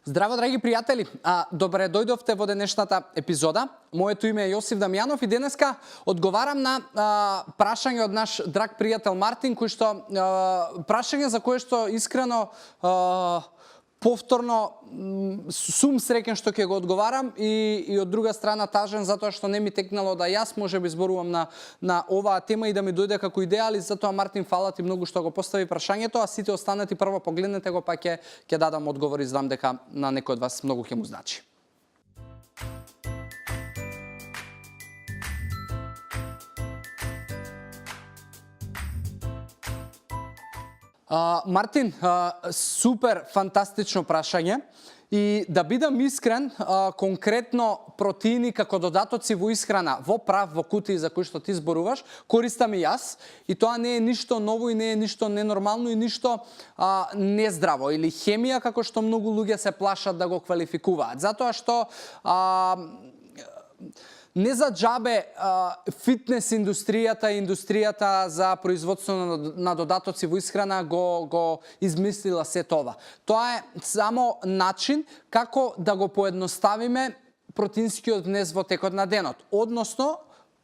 Здраво, драги пријатели! Добре дојдовте во денешната епизода. Моето име е Јосиф Дамјанов и денеска одговарам на прашање од наш драг пријател Мартин, кој што прашање за кое што искрено повторно сум среќен што ќе го одговарам и од друга страна тажен затоа што не ми текнало да јас можеби зборувам на оваа тема и да ми дојде како идеја, али затоа Мартин фала ти многу што го постави прашањето, а сите останати прво погледнете го па ќе дадам одговор и знам дека на некој од вас многу ќе му значи. Мартин, супер фантастично прашање и да бидам искрен, конкретно протеини како додатоци во исхрана, во прав, во кутии за кои што ти зборуваш, користам и јас и тоа не е ништо ново и не е ништо ненормално и ништо нездраво или хемија како што многу луѓе се плашат да го квалификуваат. Затоа што не за джабе фитнес индустријата и индустријата за производство на додатоци во исхрана го измислила се това. Тоа е само начин како да го поедноставиме протеинскиот внес во текот на денот. Односно,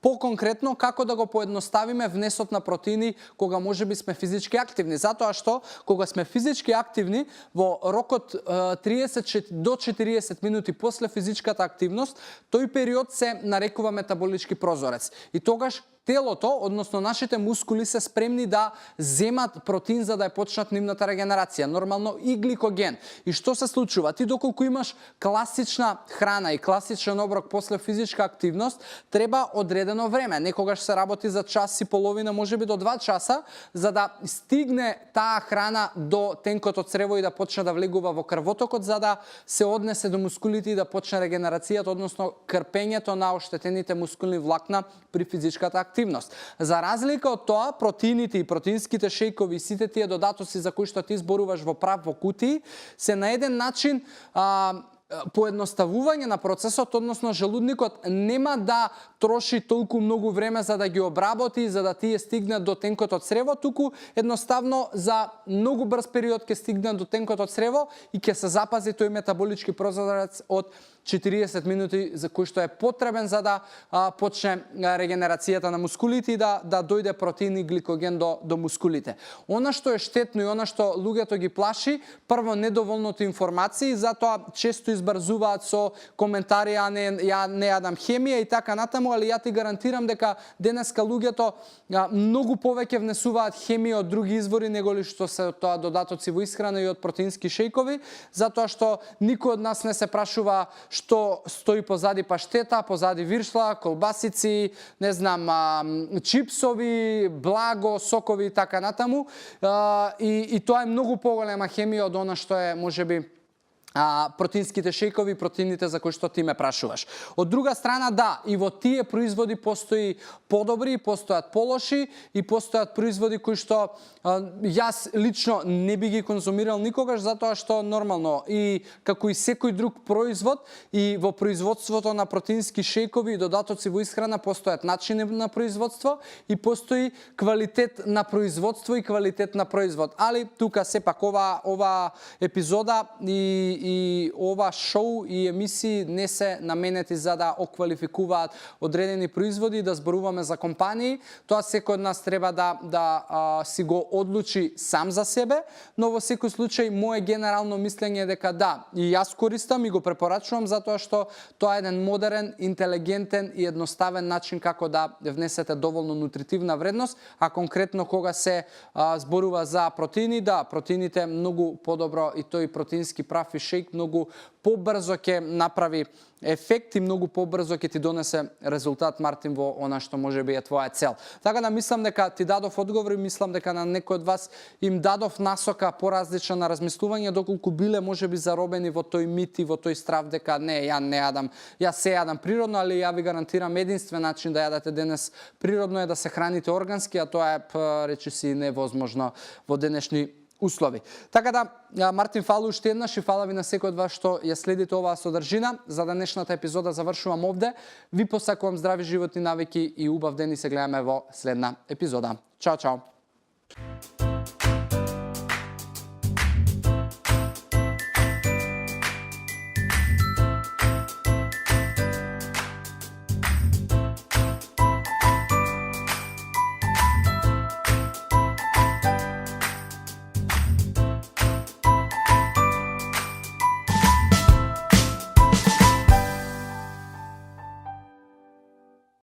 поконкретно, како да го поедноставиме внесот на протеини кога можеби сме физички активни. Затоа што, кога сме физички активни, во рокот 30 до 40 минути после физичката активност, тој период се нарекува метаболички прозорец. И тогаш телото, односно нашите мускули се спремни да земат протеин за да ја почнат нивната регенерација, нормално и гликоген. И што се случува? Ти доколку имаш класична храна и класичен оброк после физичка активност, треба одредено време. Некогаш се работи за час и половина, можеби до 2 часа, за да стигне таа храна до тенкото црево и да почне да влегува во крвотокот, за да се однесе до мускулите и да почне регенерацијата, односно крпењето на оштетените мускулни влакна при физичката активност. За разлика од тоа, протеините и протеинските шејкови и сите тие додатоци за кои што ти зборуваш во прав во кутии, се на еден начин поедноставување на процесот, односно желудникот нема да троши толку многу време за да ги обработи, за да тие стигнат до тенкото црево, туку едноставно за многу брз период ќе стигнат до тенкото црево и ќе се запази тој метаболички прозорец од 40 минути за кој што е потребен за да почне регенерацијата на мускулите и да дојде протеин и гликоген до мускулите. Она што е штетно и она што луѓето ги плаши, прво недоволното информации, затоа често избрзуваат со коментари, ја не јадам хемија и така натаму, али ја ти гарантирам дека денеска луѓето многу повеќе внесуваат хемија од други извори неголи што се тоа додатоци во исхрана и од протеински шејкови, затоа што никој од нас не се прашува што стои позади паштета, позади виршла, колбасици, не знам, чипсови, благо, сокови и така натаму. И тоа е многу поголема хемија од она што е можеби протеинските шејкови, протеините за кои што ти ме прашуваш. Од друга страна, да, и во тие производи постои подобри, постојат полоши и постојат производи кои што јас лично не би ги конзумирал никогаш, затоа што нормално и како и секој друг производ и во производството на протеински шејкови и додатоци во исхрана постојат начини на производство и постои квалитет на производство и квалитет на производ. Али тука сепак ова епизода и ова шоу и емисии не се наменети за да оквалификуваат одредени производи, да зборуваме за компании. Тоа секој од нас треба да си го одлучи сам за себе, но во секој случај мое генерално мислење е дека да, и јас користам и го препорачувам затоа што тоа е еден модерен, интелигентен и едноставен начин како да внесете доволно нутритивна вредност, а конкретно кога се зборува за протеини, да, протеините многу подобро и тој протеински прав и шејк многу побрзо ќе направи ефект и многу побрзо ќе ти донесе резултат, Мартин, во она што можеби е твоја цел. Така да мислам дека ти дадов одговор и мислам дека на некој од вас им дадов насока поразлична на размислување, доколку биле можеби заробени во тој мит и во тој страв дека не, ја не јадам, ја се јадам природно, али ја ви гарантирам единствен начин да јадете денес природно е да се храните органски, а тоа е речиси невозможно во денешни услови. Така да, Мартин, фала уште еднаш и фала ви на секој од вас што ја следите оваа содржина. За денешната епизода завршувам овде. Ви посакувам здрави животни навики и убав ден и се гледаме во следна епизода. Чао, чао!